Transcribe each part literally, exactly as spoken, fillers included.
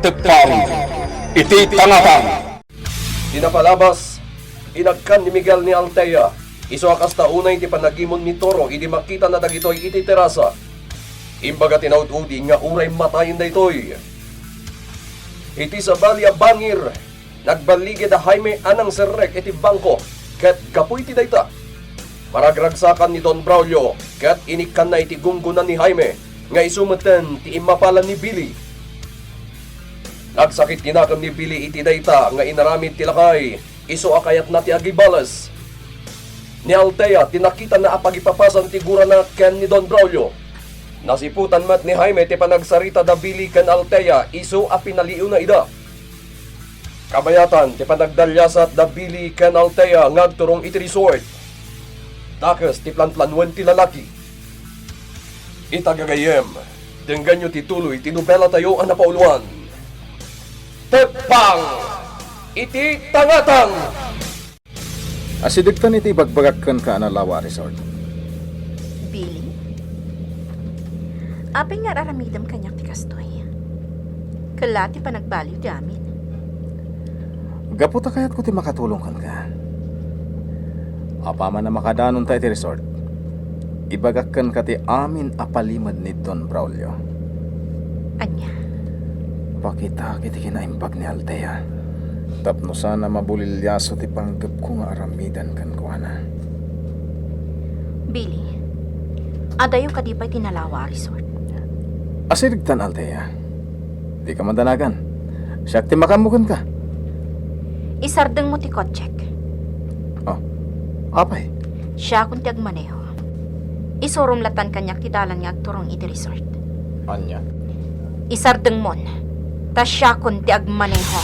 Teppang iti tangatang. Ti napalabas, inagkan ni Miguel ni Althea. Isu a kasta unay ti panagimon ni Toro idi makitana dagitoy iti terasa. Imbaga ti naud-udi nga uray matayen daytoy. Iti sabali a bangir, nagballigi da Jaime a nangserrek iti bangko, ket gapu iti dayta, maragragsakan ni Don Braulio ket inikkanna iti gunggona ni Jaime nga isu metten ti immapala ni Billy. Nagsakit ti nakem ni Billy iti dayta nga inaramid ti lakay, isu a kayatna ti agibales. Ni Althea ti nakitana a pagipapasan ti gurana ken ni Don Braulio. Nasiputan met ni Jaime ti panagsarita da Billy ken Althea isu a pinaliiwna ida. Kabayatan ti panagdaliasat da Billy ken Althea nga agturong iti resort. Dakes ti planplanoen ti lalaki. Ita gagayyem, denggenyo ti tuloy ti nobelatayo a napauluan, Teppang iti Tangatang! Asidegtan iti ibagbagak kenka a nalawa a resort. Billy? Apay nga ar-aramidem kaniak ti kastoy? Ket la ti panagbaliw ti amin. Gapu ta kayatko ti makatulong kenka. Apaman a makadanonta iti resort, ibagak kenka ti amin a palimed ni Don Braulio. Ania? Pakitaak iti kinaimbag ni Althea tapno saan a mabuliliaso ti panggepko nga aramiden kenkuana. Billy, adayo kadi pay ti nalawa a resort? Asidegtan, Althea. Dika madanagan. Siak ti makaammo kenka. Isardengmo ti kotsek. Oh, apay? Siakon ti agmaneho. Isurom lattan kaniak ti dalan nga agturong iti resort. Ania? Isardengmon, ta siakon ti agmaneho.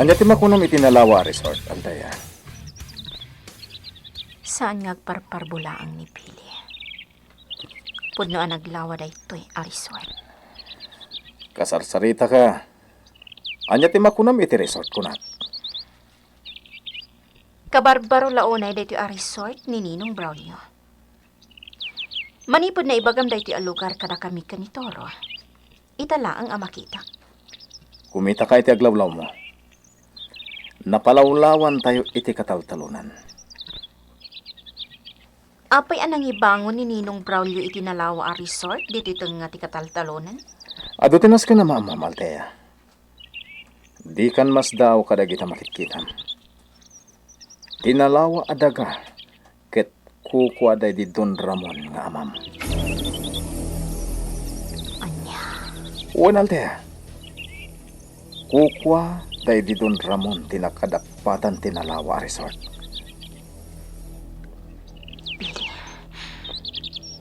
Ania ti makunam iti nalawa a resort, Althea? Saan nga agparparbo laeng ni Billy. Pudno a naglawa daytoy a resort. Kasarsaritaka. Ania ti makunam iti resort, kunak? Kabarbaro la unay daytoy a resort ni Ninong Braulio. Manipud naibagam daytoy a lugar kadakami ken ni Toro, ita laeng a makitak. Kumitaka iti aglawlawmo. Napalawlawantayo iti kataltalonan. Apay a nangibangon ni Ninong Braulio iti nalawa a resort ditoy tengnga ti kataltalonan? Adu ti nasken a maammoam, Althea. Dikan masdaaw kadagita makitkitam. Ti nalawa a daga ket kukua daydi Don Ramon nga amam. Ania? Wen, Althea. Kukua daydi Don Ramon ti nakadappatan ti nalawa a resort. Billy,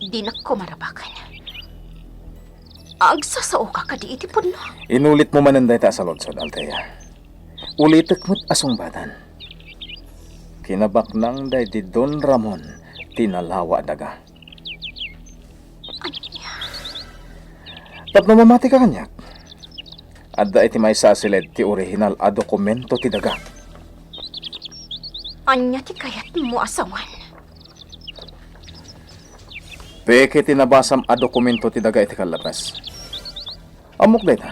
dinak koma rabaken. Agsasaoka kadi iti pudno? Inulitmo manen dayta a saludsod, Althea. Ulitek met a sungbadan. Kinabaknang daydi Don Ramon ti nalawa a daga. Ania? Tapno mamatika kaniak, adda iti maysa a siled ti orihinal a dokumento ti daga. Ania ti kayatmo a sawen? Peke ti nabasam a dokumento ti daga iti kallapes. Ammok dayta.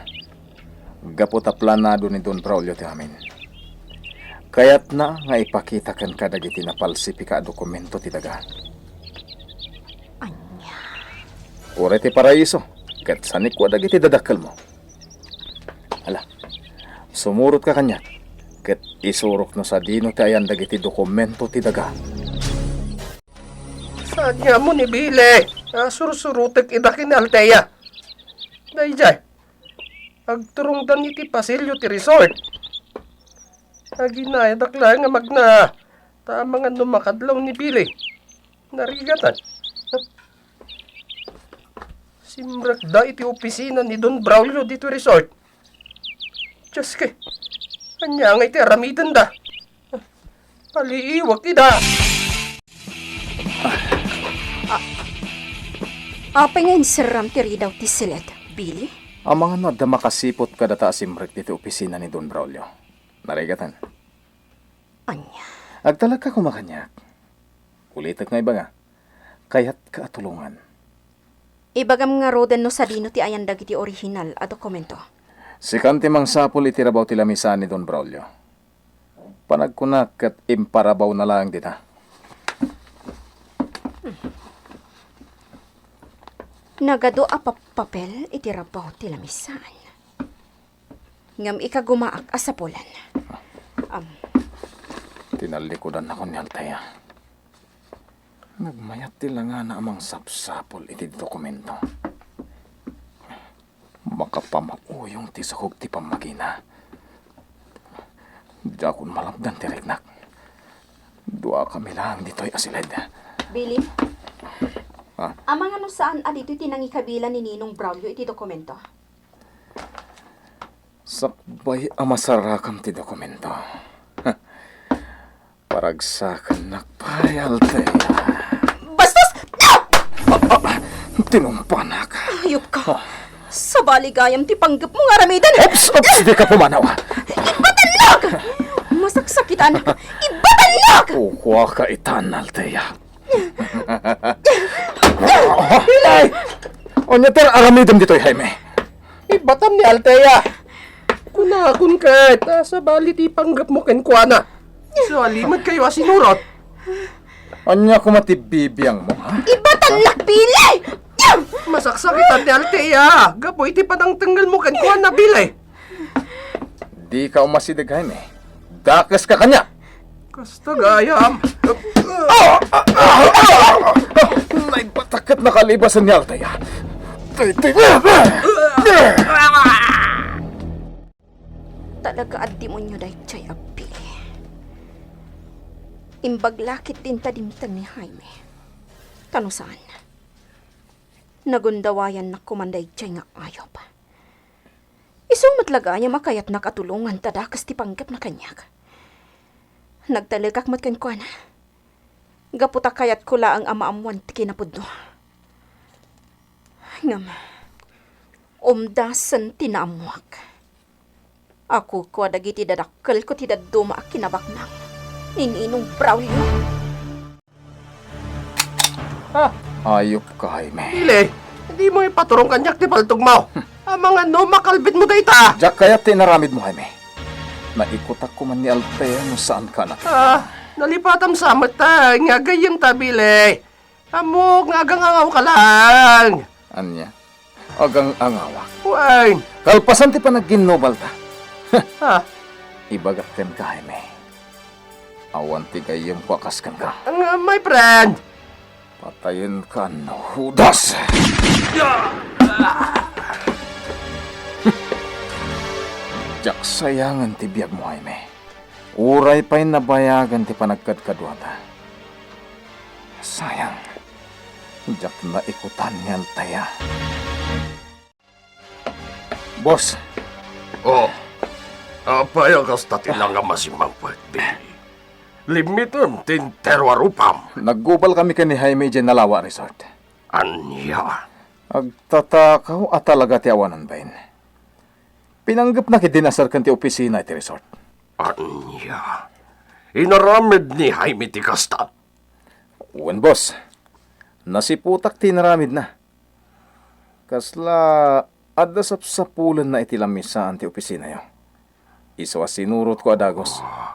Gapu ta planado ni Don Braulio ti amin. Kayatna nga ipakita kenka dagiti napalsipika a dokumento ti daga. Ania? Uray ti paraiso, ket sanikua dagiti dadakkelmo. Ala, sumurotka kaniak, ket isurok no sadino ti ayan dagiti dokumento ti daga. Saan nga ammo ni Billy a sursurotek ida ken ni Althea? Daydiay, agturongdan iti pasilio ti resort. Aginayadak laeng a magna, ta amangan no makadlaw ni Billy. Narigatan. Simrekda iti opisina ni Don Braulio ditoy resort. Dioske, ania ngay ti aramidenda? Paliiwak ida. Apay nga inserram ti ridaw ti siled, Billy? Amangan no adda makasiput kadata a simrek ditoy opisina ni Don Braulio. Narigatan. Ania? Agtalagka koma kaniak. Ulitek nga ibaga, kayatka a tulongan. Ibagam ngaruden no sadino ti ayan dagiti orihinal a dokumento. Sikan ti mangsapul iti rabaw ti lamisaan ni Don Braulio. Panagkunak ket imparawna laeng dita. Nagadu a pappapel iti rabaw ti lamisaan. Ngem ikagumaak a sapulen. Am. Tinallikudannakon ni Althea. Nagmayat ti langana a mangsapsapul iti dokumento. Makapamauyong ti sakog ti pammagina. Diakon malapdan ti riknak. Duakami laeng ditoy a siled. Billy? Ah? Amangan no saan a ditoy ti nangikabila ni Ninong Braulio iti dokumento? Sakbay a masarakam ti dokumento. Paragsakannak pay, Althea. Bastos! Ah! Ah, ah, tinumpanak. Ayop ka. Ah. Sabali gayam ti panggepmo nga aramiden. Oops! Oops! Di ka pumanaw. Ibatannak! Masaksakitan. Ibatannak! Kukuaka itan, Althea. Ay! Ania ti aramidem ditoy, Jaime? Ibatam ni Althea. Kunakon ket, ah, sabali ti panggepmo kenkuana. Salimed kayo a sinurot. Ania koma ti bibiangmo, ha? Ibatannak, Billy! Masaksakitan ni Althea gapu iti panangtengngelmo kenkuana, Billy. Dika umasideg, Jaime. Dakeska kaniak. Kasta gayam. Naibatak ket nakalibasen ni Althea. Tay, tay. Talaga a demonio daydiay a Billy. Imbag la ketdin ta dimteng ni Jaime. Ta no saan, nagundawayannak koman daydiay nga ayup. Isu met la gayam a kayatnak a tulongan ta dakes ti panggepna kaniak. Nagtalekak met kenkuana. Gapu ta kayatko laeng a maammoan ti kinapudno. Ngem, umdasen ti naammoak. Akurkua dagiti dadakkelko ti dadduma a kinabaknang ni Ninong Braulio. Ah, ayup ka, Jaime. Billy, dimo ipaturong kaniak ti paltogmo. Amangan no makalbitmo dayta. Diak kayat ti inaramidmo, Jaime. Naikutak koman ni Althea no saan ka anak. Ah, nalipatam sa met ta nga gayyemta, Billy. Ammok nga agang-angawka laeng. Ania? Agang-angawak? Wen. Kalpasan ti panagginnubalta. Ha? Ibagak kenka, Jaime. Awan ti gayyemko a kas kenka. Nga, my friend. Patayenka, no, Judas! Diak sayangen ti biagmo, Jaime. Uray pay nabayagen ti panagkadkaduada. Sayang, diak naikutan ni Althea. Boss. Oh, apay a kasta ti langam a simmangpet, Billy? Limmitem ti entero a rupam. Naggubalkami ken ni Jaime idiay Nalawa Resort. Ania? Agtatakaw a talaga ti awanan bain. Pinanggepna ketdin a serken ti opisina iti resort. Ania? Inaramid ni Jaime ti kasta? Wen, boss. Nasiputak ti inaramidna. Kasla adda sapsapulenna iti lamisaan ti opisinayo. Isu a sinurotko a dagus. Ah,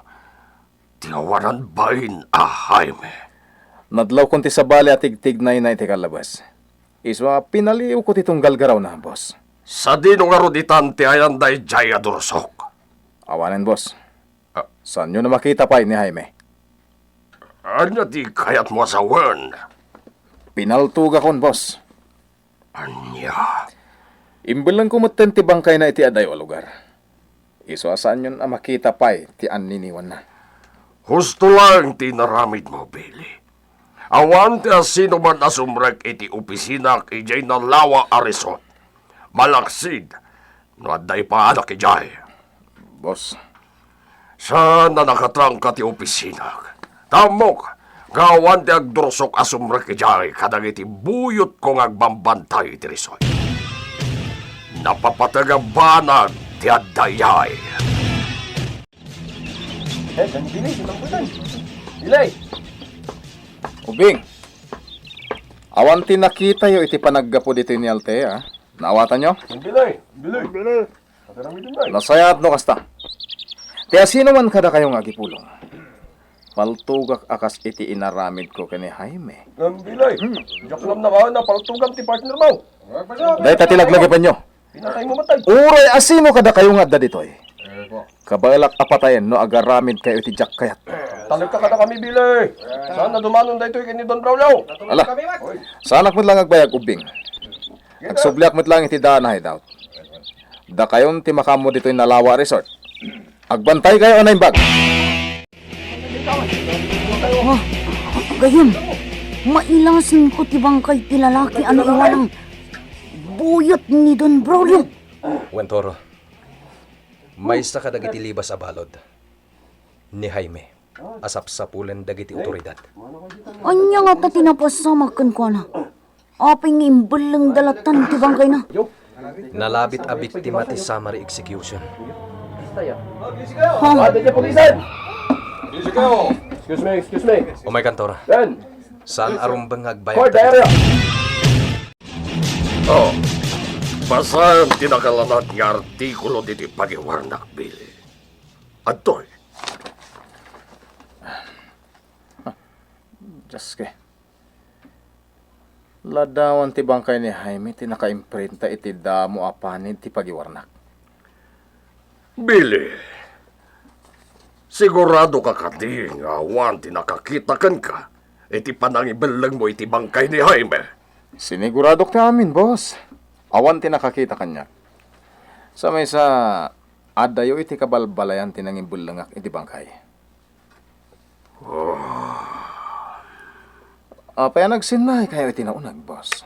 ti awanan bain a Jaime. Nadlawkon ti sabali a tigtignayna iti kallabes. Isu a pinaliwko ti tunggal garawna, boss. Sadino ngarud itan ti ayan daydiay a dursok? Awanen, boss. Ah. Saanyon a makita pay ni Jaime? Ania ti kayatmo a sawen? Pinaltogakon, boss. Ania? Imbellengko metten ti bangkayna iti adayo a lugar. Isu a saanyon a makita pay ti anniniwanna. Husto laeng ti inaramidmo, Billy. Awan ti asinoman a sumrek iti opisinak idiay Nalawa a Resort. Malaksid no adda ipaanak idiay. Boss. Saan a nakatrangka ti opisinak. Ammok nga awan ti agdursok a sumrek idiay kadagiti buyotko nga agbambantay iti resort. Napapateg a banag ti adda idiay. Eh, saan ni Billy? Saan ni Billy? Ubing! Awan ti nakitayo iti panaggapu ditoy ni Altea. Naawatanyo? Bilay! Bilay! Bilay! Nasayaat no kasta. Ti asino man kadakayo nga agipulong, paltugak a kas iti inaramidko ken ni Jaime. Ngem bilay, diak lam nakauna, paltugam ti partner mo. Dayta ti laglagipenyo. Pinatay mo matay. Uray asino kadakayo nga adda ditoy, kabaelak a patayen no agaramidkayo iti diak kayat. Talek ka kadakami, bilay. Saan a dumanon daytoy ken ni Don Braulio? Ala, saanak met lang agbayag ubbing. Agsubliak met lang iti daan a hideout. Dakayon ti makaammo ditoy Nalawa Resort. Agbantaykayo a naimbag. Ah, gayyem, mailasinko ti bangkay ti lalaki a naiwalang buyot ni Don Braulio. Wen, Toro, maysa kadagiti libas a balud ni Jaime a sapsapulen dagiti otoridad. Ania ngata ti napasamak kenkuana? Apay nga imbellengda latta ti bangkayna? Nalabit a biktima ti summary execution. Ha? Ada dia pulisan! Excuse me, excuse me. Umay, Kantora. Yan. Saan a rumbeng nga agbayag? Court area. Oh, basaem ti nakalanad nga artikulo ditoy pagiwarnak, Billy. Adtoy. Dios ko. Ladawan ti bangkay ni Jaime ti nakaimprenta iti damo a panid ti pagiwarnak. Billy, sigurado ka kadi nga awan ti nakakita kenka iti panangibellengmo iti bangkay ni Jaime? Siniguradok ti amin, boss. Awan ti nakakita kaniak. Sa maysa, adayo iti kabalbalayan ti nangibellengak iti bangkay. Apay a nagsinnakayo iti nauneg, boss?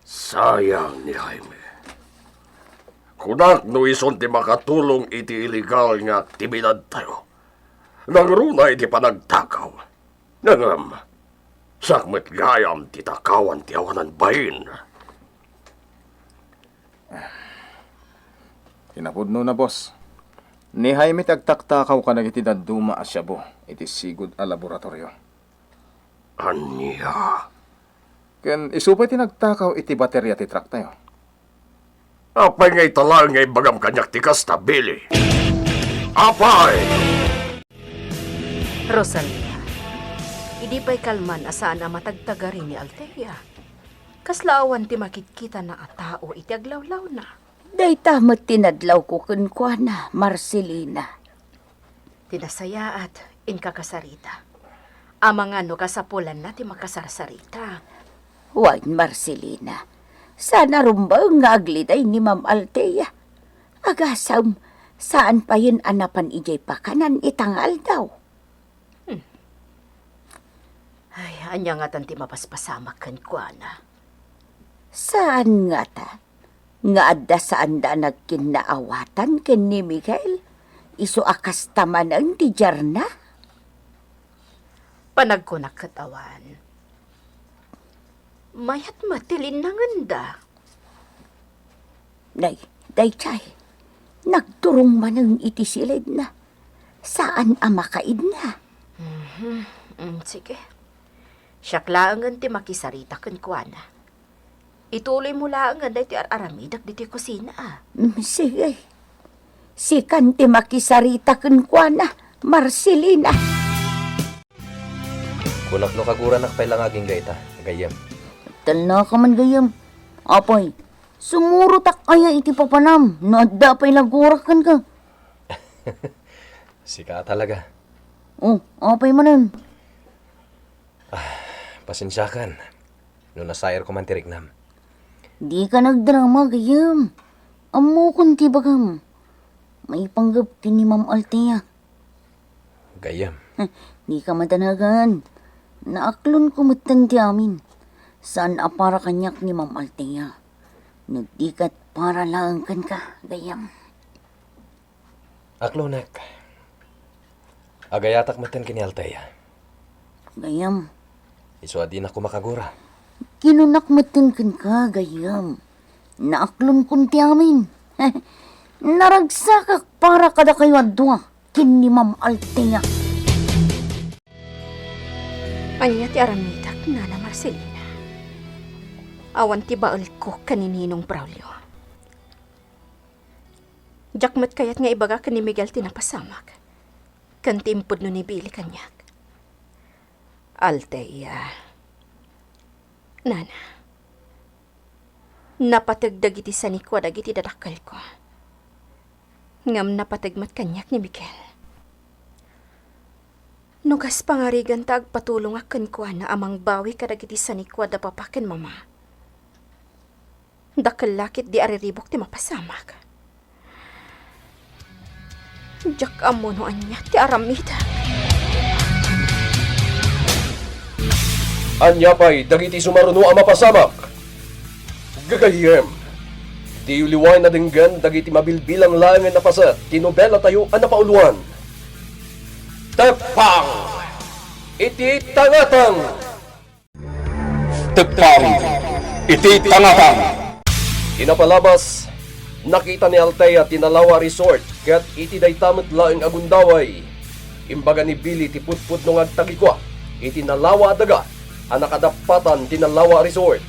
Sayang ni Jaime. Kunak no isun ti makatulong iti illegal nga aktibidadtayo. Nangruna iti panagtakaw. Ngem, siak met gayam ti takawan ti awanan bain. Kinapudnona, boss, ni Jaime ti agtaktakaw kadagiti dadduma a shabu iti sigud a laboratorio. Ania? Ken isu pay ti nagtakaw iti bateria ti trucktayo. Apay nga ita laeng nga ibagam kaniak ti kasta, Billy? Apay! Rosalia, idi pay kalman a saan a matagtagari ni Althea, kasla awan ti makitkitana a tao iti aglawlawna. Dayta met ti nadlawko kenkuana, Marcelina. Ti nasayaat, inka kasarita. Amangan no kasapulanna ti makasarsarita. Wen, Marcelina, saan a rumbeng nga agliday ni Ma'am Althea. Agasem, saan payen a napan idiay pakanan ita nga aldaw. Hmm. Ay, ania ngatan ti mapaspasamak kenkuana? Saan ngata nga adda saanda a nagkinnaawatan ken ni Miguel, isu a kasta manen ti diarna? Panagkunak ket awan. Mayat met ti linnangenda. Nay, daydiay, nagturong manen iti silidna. Saan a makaidna. Mhm. Mm, sige. Siak laengen ti makisarita kenkuana. Ituloymo laengen daytoy ar-aramidek ditoy kusina. Mm, sige. Sikan ti makisarita kenkuana, Marcelina. Kunak no kaguranak pay la nga agingga ita, gayyem. Talnaka man, gayyem. Apay, sumurotak aya iti papanam no adda pay la gurak kenka? Sika talaga. Oh, apay manen? Ah, pasensiakan no nasayarko man ti riknam. Dika nagdrama, gayyem. Ammokon ti ibagam. Maipanggep ken ni Ma'am Althea. Gayyem. Dika madanagan. Naaklonko metten ti amin. Saan a para kaniak ni Ma'am Althea. No di ket para laeng kenka, gayyem. Aklonek. Agayatak metten ken ni Althea. Gayyem. Isu a dinak koma kagura. Kinunak metten kenka, gayyem. Naaklonkon ti amin. Naragsakak para kadakayo a dua ken ni Ma'am Althea. Ania ti aramidek, Nana Marcelina? Awan ti baelko ken ni Ninong Braulio. Diak met kayat nga ibaga ken ni Miguel ti napasamak ken ti impudno ni Billy kaniak. Althea. Nana. Napateg dagiti sanikua dagiti dadakkelko. Ngem napateg met kaniak ni Miguel. No kas pangarigan ta agpatulongak kenkuana a mangbawi kadagiti sanikua da papa ken mama, dakkel la ketdi a riribuk ti mapasamak. Diak ammo no ania ti aramidek. Ania pay dagiti sumaruno a mapasamak? Gagayyem, diyo liwaen a denggen dagiti mabilbilang laengen a paset ti nobelatayo a napauloan. Teppang iti Tangatang! Teppang iti Tangatang. Iti napalabas, nakita ni Althea ti nalawa a resort ket iti dayta met laeng a gundaway, imbaga ni Billy ti pudpudno nga agtagikua iti nalawa a daga a nakadappatan ti nalawa a resort.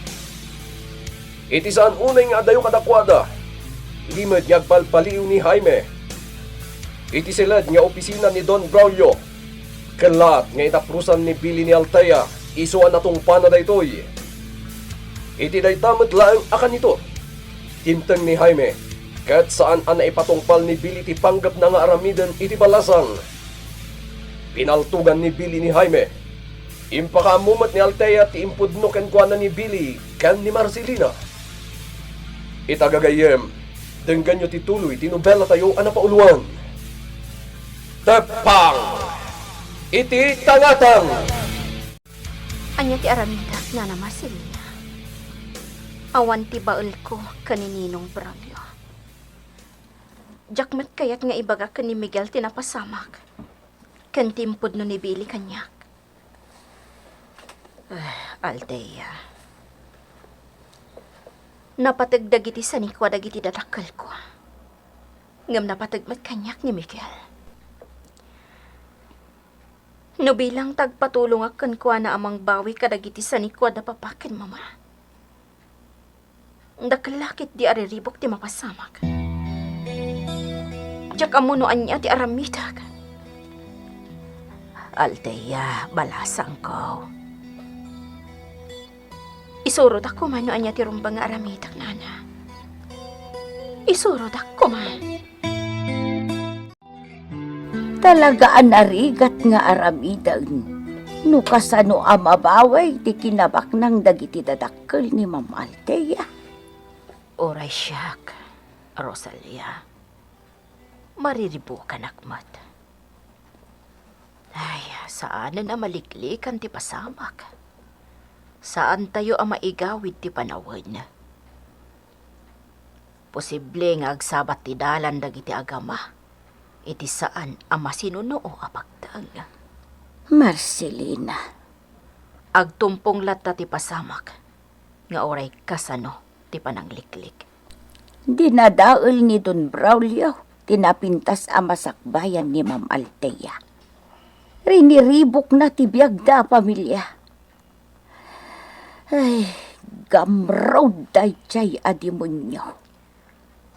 Iti saan unay nga adayo kadakuada, limed nga agpalpaliiw ni Jaime. Iti siled nga opisina ni Don Braulio, kellaat nga inaprosan ni Billy ni Althea isu a natungpana daytoy. Iti dayta met laeng a kanito, dimteng ni Jaime, ket saan a naipatungpal ni Billy ti panggepna nga aramiden iti balasang. Pinaltugan ni Billy ni Jaime. Impakaammo met ni Althea ti impudno kenkuana ni Billy ken ni Marcelina. Ita gagayyem, denggenyo ti tuloy ti nobelatayo a napauloan. Teppang iti Tangatang! Ania ti aramidek, Nana Marcelina? Awan ti baelko ken ni Ninong Braulio. Diak met kayat nga ibaga ken ni Miguel ti napasamak ken ti impudno ni Billy kaniak. Ah, Althea. Napateg dagiti sanikua dagiti dadakkelko. Ngem napateg met kaniak ni Miguel. No bilang ta agpatulongak kenkuana a mangbawi kadagiti sanikua da papa ken mama, dakkel la ketdi a riribuk ti mapasamak. Diak ammo no ania ti aramidek. Althea, balasangko. Isurodak koma no ania ti rumbeng nga aramidek, Nana. Isurodak koma. Talaga a narigat nga aramiden no kasano a mabawi ti kinabaknang dagiti dadakkel ni Ma'am Althea. Uray siak, Rosalia, mariribukanak met. Ay, saanen a maliklikan ti pasamak. Saantayo a maigawid ti panawen. Posible nga agsabat ti dalan dagiti agama iti saan a masinunuo a pagteng. Marcelina. Agtumpong latta ti pasamak nga uray kasano ti panangliklik. Dinadael ni Don Braulio ti napintas a masakbayan ni Ma'am Althea. Riniribukna ti biagda a pamilia. Ay, gamrud daydiay a demonio.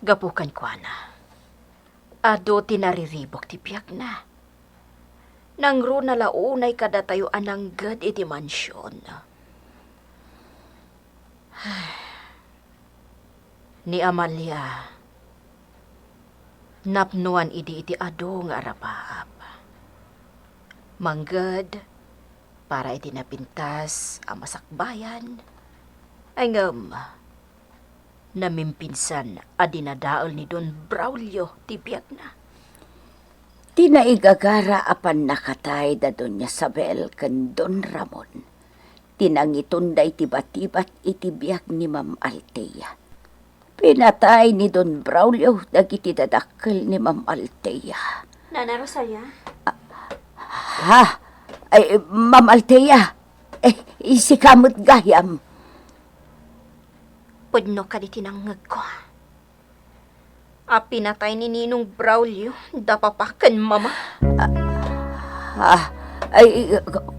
Gapu kenkuana, adu ti nariribuk ti biagna. Nangruna la unay kadatayo a nangged iti mansion. Ni Amalia, napnoan idi iti adu nga arapaap. Mangged para iti napintas a masakbayan, ay ngem namimpinsan a dinadael ni Don Braulio ti biagna. Ti naigagara a pannakatay da Doña Sabel ken Don Ramon ti nangitunda iti batibat iti biag ni Ma'am Althea. Pinatay ni Don Braulio dagiti dadakkel ni Ma'am Althea. Nana Rosalia? Ha? Ay, Ma'am Althea. Eh, sika met gayam. Pudno kadi ti nangngegko a pinatay ni Ninong Braulio da papa ken mama. Ah, ay, ku-,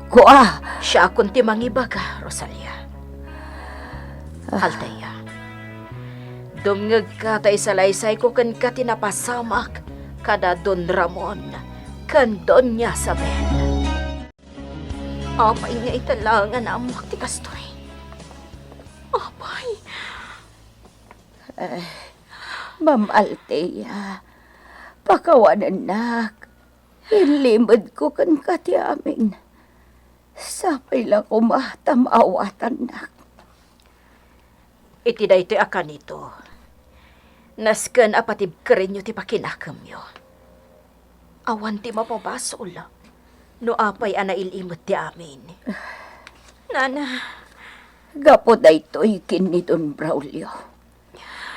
kua. Siakon ti mangibaga, Rosalia. Althea, dumngegka ta isalaysayko kenka ti napasamak kada Don Ramon ken Doña Isabel. Apay nga ita laeng a naammoak ti kastoy? Apay? Eh, Ma'am Althea, pakawanennak. Inlimedko kenka ti amin. Sapay la koma ta maawatannak. Iti daytoy a kanito, nasken a patibkerenyo ti pakinakemyo. Awan ti mapabasol no apay a nail-imed ti amin. Nana. Gapu daytoy ken ni Don Braulio,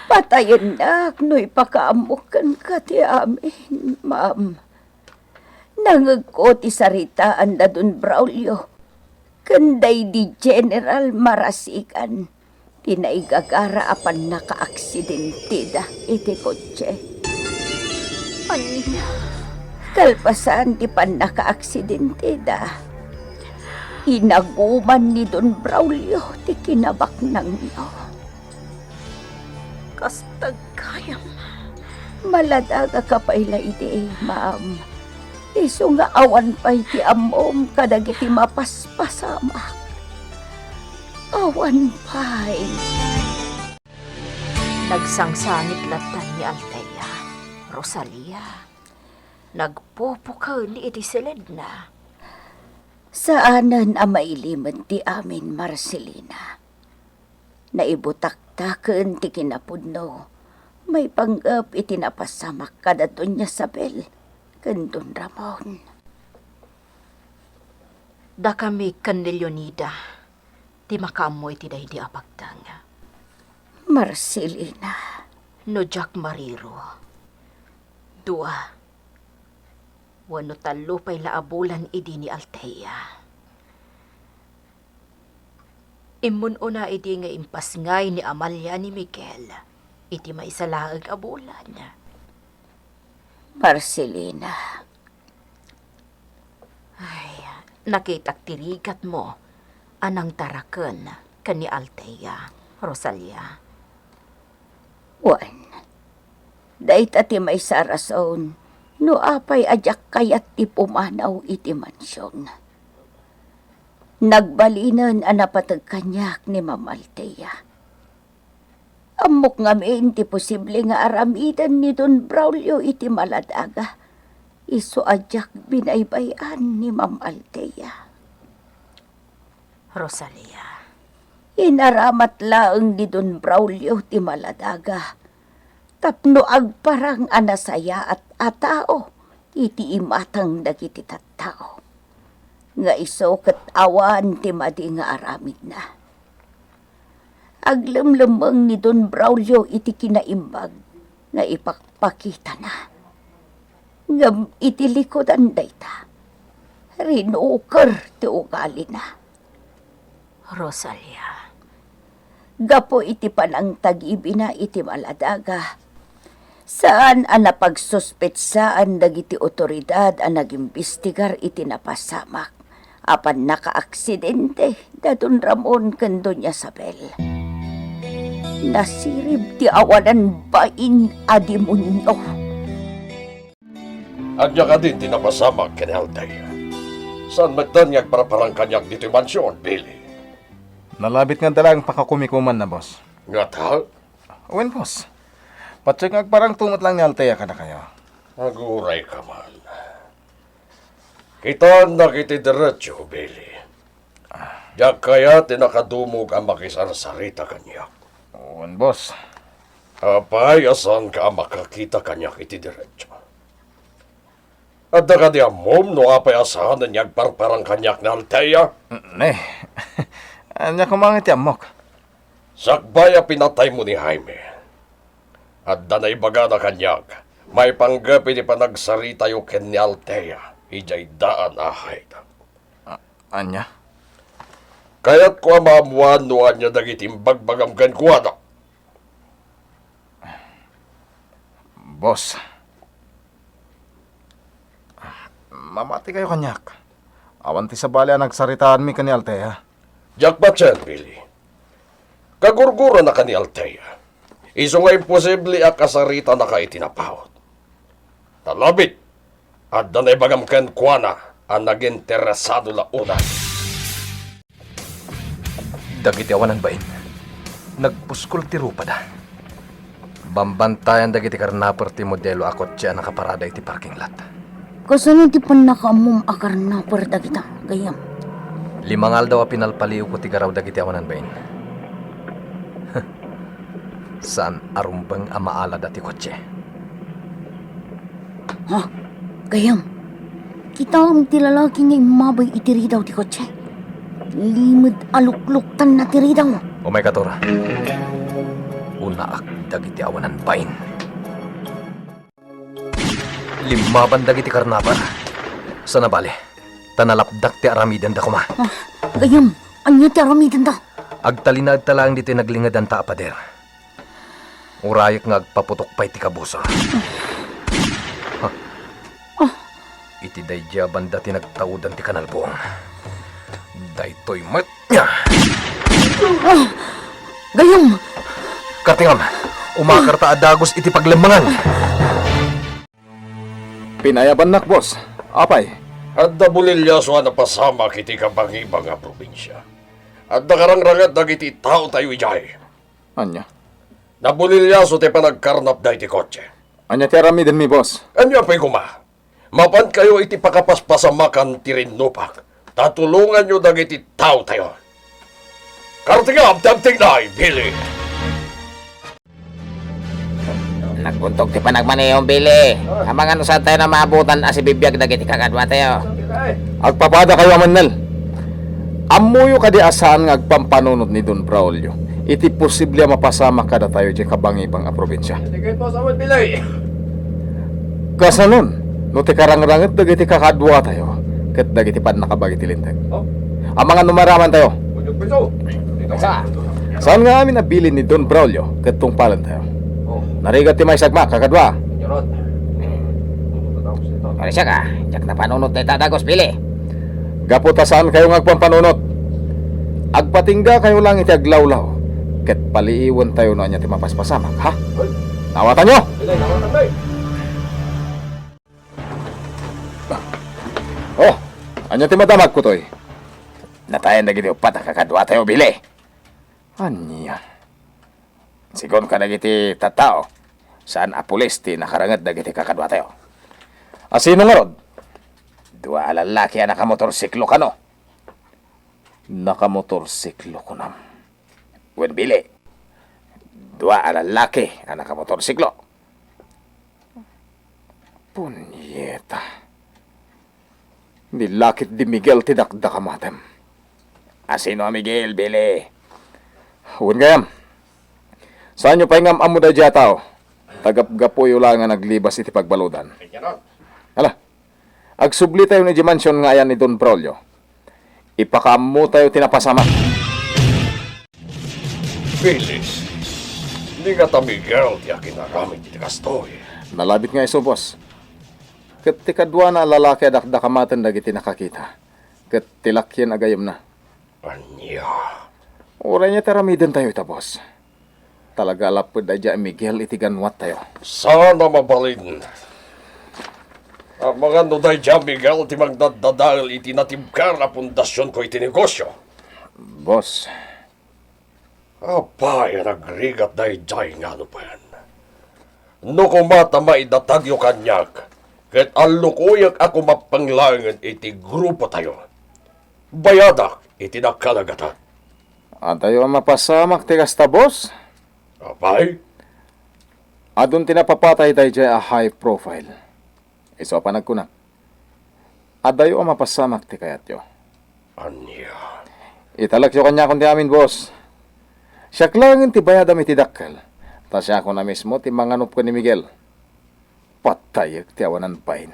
patayennak no ipakaammok kenka ti amin, ma'am. Nangegko ti saritaan da Don Braulio ken daydi General Marasigan ti naigagara a pannakaaksidenteda iti kotse. Ania? Kalpasan ti pannakaaksidenteda, inaguman ni Don Braulio ti kinabaknangyo. Kasta gayam. Maladagaka pay la idi, ma'am. Isu nga awan pay ti ammom kadagiti mapaspasamak. Awan pay. Nagsangsangit lattan ni Althea, Rosalia. Nagpupukaw ni iti siledna. Saanen a mailimed ti amin, Marcelina. Naibutaktaken ti kinapudno maipanggep iti napasamak kada Doña Isabel ken Don Ramon. Dakami ken ni Leonida ti makaammo iti daydi a pagteng. Marcelina. No diak mariro, dua wenno tallo pay la a bulan idi ni Althea. Immun-una idi nga impasngay ni Amalia ni Miguel iti maysa laeng a bulan. Marcelina. Ay, nakitak ti rigatmo a nangtaraken ken ni Althea, Rosalia. Wen, dayta ti maysa a rason no apay a diak kayat ti pumanaw iti mansion. Nagbalinen a napateg kaniak ni Ma'am Althea. Ammok ngamin ti posible nga aramiden ni Don Braulio iti maladaga, isu a diak binaybay-an ni Ma'am Althea. Rosalia. Inaramat laeng ni Don Braulio ti maladaga tapno agparang a nasayaat a tao iti imatang dagiti tattao, nga isu ket awan ti madi nga aramidna. Aglemlemmeng ni Don Braulio iti kinaimbag nga ipakpakitana. Ngem iti likudan dayta, rinuker ti ugalina. Rosalia. Gapu iti panangtagibina iti maladaga, saan a napagsuspetsaan dagiti otoridad a nagimbestigar iti napasamak a pannakaaksidente da Don Ramon ken Doña Isabel. Nasirib ti awanan bain a demonio. Ania kadin ti napasamak ken ni Althea? Saan metten nga agparparang kaniak ditoy mansion, Billy? Nalabit nga adda laeng pakakumikumanna, boss. Ngata? Wen, boss. Patse nga agparangto met laeng ni Althea kadakayo. Aguray ka man. Kitaennak iti derecho, Billy. Diak kayat ti nakadumog a makisarsarita kaniak. Wen, boss. Apay a saanka a makakita kaniak iti derecho? Adda kadi ammom no apay a saanen nga agparparang kaniak ni Althea? Ne. Ania koma nga iti ammok? Sakbay a pinataymo ni Jaime, adda naibagana kaniak maipanggep iti panagsaritayo ken ni Althea idiay daan a haydep. A-, ania? Kayatko a maammoan no ania dagiti imbagbagam kenkuana. Boss, mamati kayo kaniak. Awan ti sabali a nagsaritaanmi ken ni Althea. Diak patien, Billy. Nagurgurana ka ni Althea. Isu nga imposible a kasaritanaka iti napaut. Talabit, adda naibagam kenkuana a naginteresado la unay. Dagiti awanan bain, nagpuskol ti rupada. Bambantayan dagiti karnaper ti modelo a kotse a nakaparada iti parking lot. Kasano ti pannakaammom a karnaper dagita, gayyem? Lima nga aldaw a pinalpaliwko ti garaw dagiti awanan bain. Saan a rumbeng a maalada ti kotse. Ha? Gayyem, kitaem ti lalaki nga immabay iti ridaw ti kotse. Limed a lukluktanna ti ridaw. Umayka, Tora. Unaak dagiti awanan bain. Limmaban dagiti karnaper. Saan a bale, ta nalapdak ti aramidenda koma. Ah, gayyem, ania ti aramidenda? Agtalinaedta laeng ditoy naglingedanta a pader. Urayek nga agpaputok pay ti kabusor. Ha? Iti daydi a banda ti nagtaudan ti kanalbuong. Daytoy met. Ah! Gayyem! Kartingam, umakarta a dagus iti paglemmengan. Pinayabannak, boss. Apay? Adda bulilyaso a napasamak iti kabangibang a probinsia. Adda karangranget dagiti taotayo idiay. Ania? Nabulilyaso ti panagkarnapda iti kotse. Ania ti aramidenmi, boss? Ania pay koma? Mapankayo iti pakapaspasamakan ti rinnupak, ta tulonganyo dagiti taotayo. Kartingam ti agtignay, Billy! Nagbuntog ti panagmanehom, Billy. Amangan no saantayo a maabutan a sibibiag dagiti kakaduatayo. Agpapadakayo a mannel. Ammoyo kadi a saan nga agpampanunot ni Don Braulio iti posible a mapasamak kadatayo diay kabangibang a probinsia? Kasanon, no ti karangranget dagiti kakaduatayo ket dagiti pannakabagi ti Linteg? Oh. Amangan no maaramantayo. Sa, saan nga amin a bilin ni Don Braulio ket tungpalantayo. Oh. Narigat ti maisagmak, kakadua. Parisiak a, diak napanunot dayta a dagus, Billy. Gapu ta saankayo nga agpampanunot, agpatinggakayo laeng iti aglawlaw, ket paliiwentayo no ania ti mapaspasamak, ha? Nawatanyo? Billy, nawatanyo. Oh, ania ti madamagko toy? Natayen dagiti uppat a kakaduatayo, Billy. Ania? Sigun kadagiti tattao, saan a pulis ti nakaranget dagiti kakaduatayo. A sino ngarud? Dua a lallaki a nakamotorsiklo kano? Nakamotorsiklo, kunam? Wen, Billy. Dua a lallaki a nakamotorsiklo. Punyeta. Ni lakit di Miguel ti dakdakamatem. A sino a Miguel, Billy? Wen gayam. Saanyo pay nga am-ammo daydiay a tao? Tagapgapuyo laeng a naglibas iti pagbaludan. Ala, agsublitayon idiay mansion nga ayan ni Don Braulio. Ipakaammotayo ti napasamak. Felix, di ngata Miguel ti aginaramid iti kastoy. Nalabit nga isu, boss. Ket ti kaduana a lalaki a dakdakamaten dagiti nakakita, ket ti lakien a gayyemna. Ania? Uray ania ti aramidentayo ita, boss. Talaga a lapped daydiay a Miguel iti ganwattayo. Saan a mabalin. Amangan no daydiay a Miguel ti mangdaddadael iti natibker a pundasionko iti negosio. Boss. Apay a nagrigat daydiay nga anupen. No koma ta maidatagyo kaniak, ket allukoyek a kumappeng laengen iti grupotayo. Bayadak iti dakkel a gatad. Adayo a mapasamak ti kasta, boss? Apay? Adun ti napapatay daydiay a high profile. Isu a panagkunak, adayo a mapasamak ti kayatyo. Ania? Italekyo kaniakon ti amin, boss. Siak laengen ti bayadam iti dakkel, ta siakon a mismo ti manganup ken ni Miguel. Patayek ti awanan bain.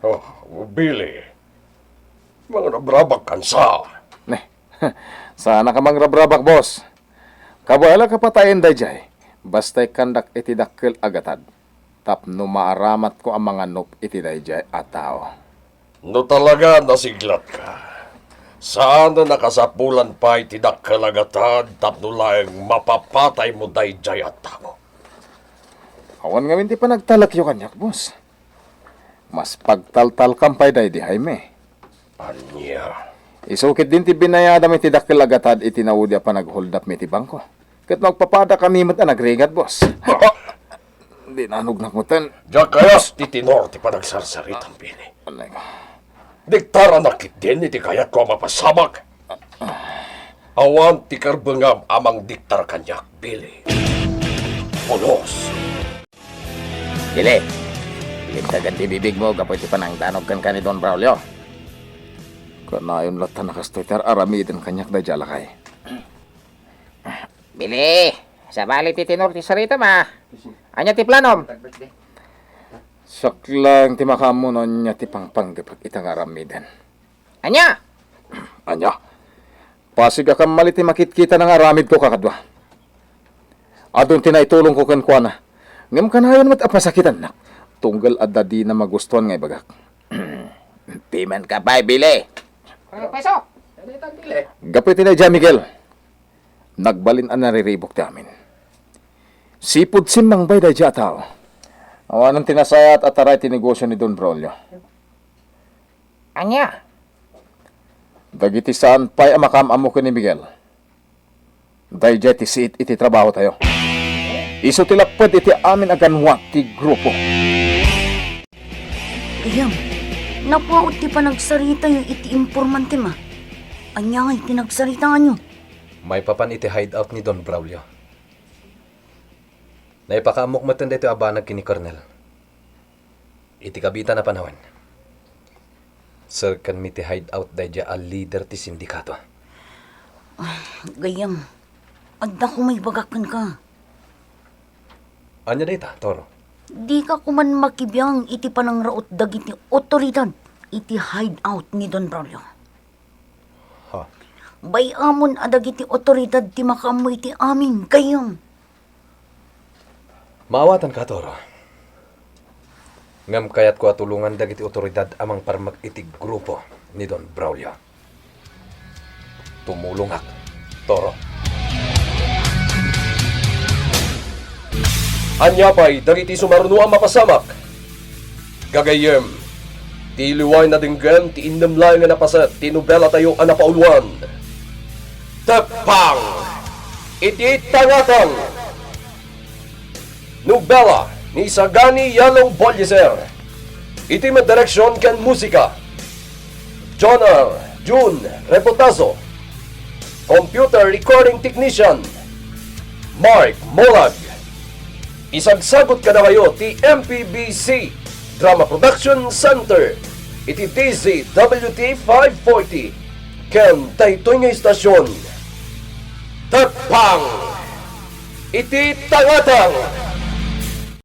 Oh, Billy. Mangrabrabak kan sa. Ne, saanka mangrabrabak, boss. Kabaelak a patayen daydiay, basta ikkandak iti dakkel a gatad tapno maaramatko a manganup iti daydiay a tao. No talaga a nasiglatka, Saan a nakasapulan pay ti dakkel a gatad tapno laeng mapapataymo daydiay a tao. Awan ngamin ti panagtalekyo kaniak, boss. Mas pagtaltalkam pay daydi, Jaime. Ania? Isu ketdin ti binayadam iti dakkel a gatad iti naudi a panagholdupmi iti bangko. Ket no agpapadakami met a nagrigat, boss. Ah! Dinanognak metten. Diak kayat ti tenor ti panagsarsaritam, Billy. Anay ka. Diktaranak ketdin iti kayatko a mapasamak. Awan ti karbengam a mangdiktar kaniak, Billy. Pulos. Billy, limtegen ti bibigmo gapu iti panangdanog kenka ni Don Braulio. Kanayon latta a kastoy ti ar-aramiden kaniak daydiay a lakay. Billy, sabali ti tenor ti saritam a. Ania ti planom? Siak laeng ti makaammo no ania ti pangpanggepek ita nga aramiden. Ania? Ania? Pasigakam mali ti makitkita nga aramidko kakadua. Adun ti naitulongko kenkuana. Ngem kanayon met a pasakitannak. Tunggal adda dina magustuan nga ibagak. Pimanka pay, Billy. Professor! Gapu iti daydiay, Miguel. Nagbalin a nariribuk ti amin. Sipud simmangbay daydiay a tao. Awanen ti nasayaat a taray ti negosio ni Don Braulio. Ania? Dagiti saan pay a makaam-ammo ken ni Miguel. Daydiay ti siit iti trabahotayo. Isu ti lapped iti amin a ganwat ti grupo. Gayam, napaut ti panagsaritayo iti informantem a. Ania ngay ti nagsaritaanyo? Maipapan iti hideout ni Don Braulio. Naipakaammok metten daytoy a banag ken ni Colonel. Iti kabiitan a panawen, serkanmi ti hideout daydiay a leader ti sindikato. Ah, gayam, adda koma ibagak kenka. Ania dayta, Toro? Dika koman makibiang iti panangraut dagiti otoridad iti hideout ni Don Braulio. Ha? Bay-amon a dagiti otoridad ti makaammo iti amin, gayam. Maawatanka, Toro. Ngem kayatko a tulongan dagiti otoridad a mangparmek iti grupo ni Don Braulio. Tumulongak, Toro. Ania pay dagiti sumaruno a mapasamak? Gagayyem, ti liwayen a denggem ti innem laeng a napaset ti nobelatayo a napauluan, Tekpang iti Tangatang. Nobela ni Sagani Yalong Bolliser. Iti met direksion ken musika, John R. Jun Repotazo. Computer recording technician, Mark Molag. Isagsagut kadakayo ti M P B C Drama Production Center iti D Z W T five forty ken daytoy nga istasyon, Tekpang iti Tangatang.